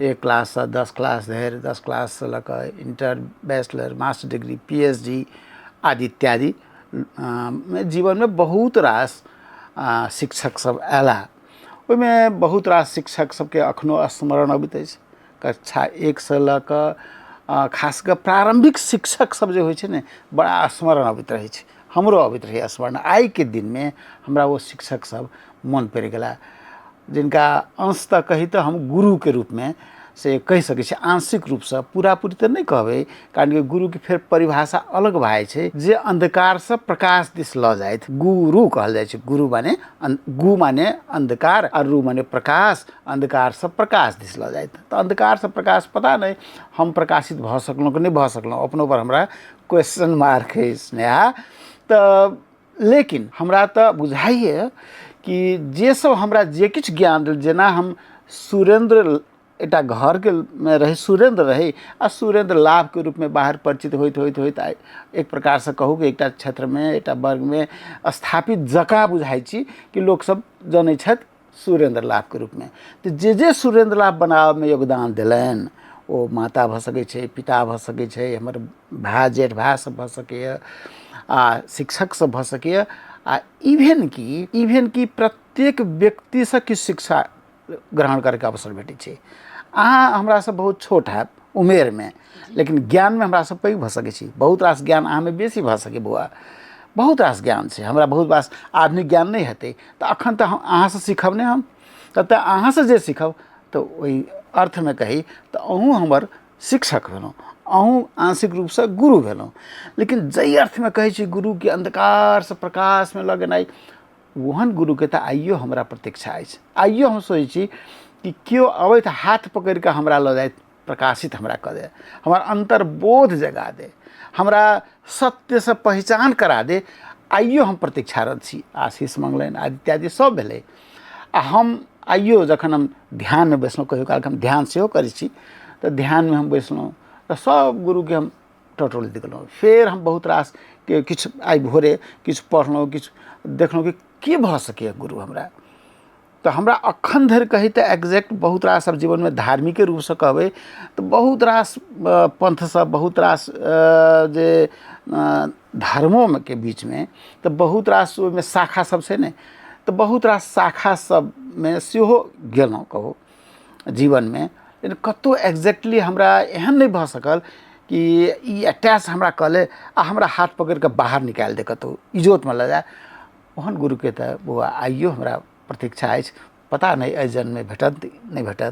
एक क्लाससँ 10 क्लास धरि, 10 क्लाससँ लऽ कऽ inter, bachelor, master degree, PhD आदि इत्यादि जीवनमे बहुत रास शिक्षक सब अयलाह। ओहिमे बहुत रास शिक्षक सबके एखनो स्मरण अबैत अछि। कक्षा 1सँ लऽ कऽ खास कऽ प्रारम्भिक शिक्षक सब जे होइ छै ने, बड़ा स्मरण अबैत रहै छै, हमरो अबैत रहैए स्मरण। आइके दिनमे हमरा ओ शिक्षक सब मोन पड़ि गेला, जिनका अंशतः कही तऽ हम गुरुके रूपमे से कहि सकै छी, आंशिक रूपसँ, पूरा पूरी तऽ नहि कहबै, कारण कि गुरुके फेर परिभाषा अलग भए जाइ छै। जे अन्धकारसँ प्रकाश दिस लऽ जाइत गुरु कहल जाइ छै। गुरु माने, गु माने अन्धकार आ रु माने प्रकाश, अन्धकारसँ प्रकाश दिस लऽ जाइत। तऽ अन्धकारसँ प्रकाश, पता नहि हम प्रकाशित भऽ सकलहुँ कि नहि भऽ सकलहुँ, अपनो पर हमरा क्वेश्चन मार्क अछि स्नेहा। तऽ लेकिन हमरा तऽ बुझाइए कि जे सब हमरा जे किछु ज्ञान देल, जेना हम सुरेन्द्र एकटा घरके मे रहै, सुरेन्द्र रहै आ सुरेन्द्र लाभके रूपमे बाहर परिचित होइत होइत होइत आइ एक प्रकारसँ कहू कि एकटा क्षेत्रमे, एकटा वर्गमे स्थापित जकाँ बुझाइ छी कि लोकसब जनै छथि सुरेन्द्र लाभके रूपमे। तऽ जे जे सुरेन्द्र लाभ बनाबऽमे योगदान देलनि, ओ माता भऽ सकै छै, पिता भऽ सकै छै, हमर भाय, जेठ भाय सब भऽ सकैए आ शिक्षक सब भऽ सकैए, आ इवेन कि प्रत्येक व्यक्तिसँ किछु शिक्षा ग्रहण करैके अवसर भेटै छै। अहाँ हमरासँ बहुत छोट हैब उमेरमे, लेकिन ज्ञानमे हमरासँ पैघ भऽ सकै छी। बहुत रास ज्ञान अहाँमे बेसी भऽ सकै। बौआ, बहुत रास ज्ञान छै, हमरा बहुत रास आधुनिक ज्ञान नहि हेतै, तऽ एखन तऽ हम अहाँसँ सीखब नहि हम तऽ अहाँसँ जे सीखब, तऽ ओहि अर्थमे कही तऽ अहूँ हमर शिक्षक भेलहुँ, अहूँ आंशिक रूपसँ गुरु भेलहुँ। लेकिन जाहि अर्थमे कहै छी गुरुके अन्धकारसँ प्रकाशमे लऽ गेनाइ, ओहन गुरुके तऽ आइयो हमरा प्रतीक्षा अछि। आइयो हम सोचै छी कि केओ अबैत, हाथ पकड़ि कऽ हमरा लऽ जाइत, प्रकाशित हमरा कऽ दे, हमर अन्तर्बोध जगा दे, हमरा सत्यसँ पहिचान करा दे। आइयो हम प्रतीक्षारत छी। आशीष मंगलनि आदि इत्यादि सब भेलै। आ हम आइयो जखन हम ध्यानमे बैसलहुँ, कहियो कालके हम ध्यान सेहो करै छी, तऽ ध्यानमे हम बैसलहुँ तऽ सब गुरुके हम टटोलैत गेलहुँ। फेर हम बहुत रास के किछु आइ भोरे किछु पढ़लहुँ, किछु देखलहुँ कि की भऽ सकैए गुरु हमरा। तऽ हमरा अखन धरि कही तऽ एक्जैक्ट बहुत रास सब जीवनमे धार्मिके रूपसँ कहबै तऽ बहुत रास पंथसँ, बहुत रास जे धर्मोमे के बीचमे तऽ बहुत रास ओहिमे शाखा सब छै ने, तऽ बहुत रास शाखा सबमे सेहो गेलहुँ कहू जीवनमे, लेकिन कतहु एक्जैक्टली हमरा एहन नहि भऽ सकल कि ई अटैच हमरा कऽ ले आ हमरा हाथ पकड़ि कऽ बाहर निकालि दे, कतहु इजोतमे लऽ जाय। ओहन गुरुके तऽ बौआ आइयो हमरा प्रतीक्षा अछि। पता नहि एहि जन्ममे भेटत नहि भेटत।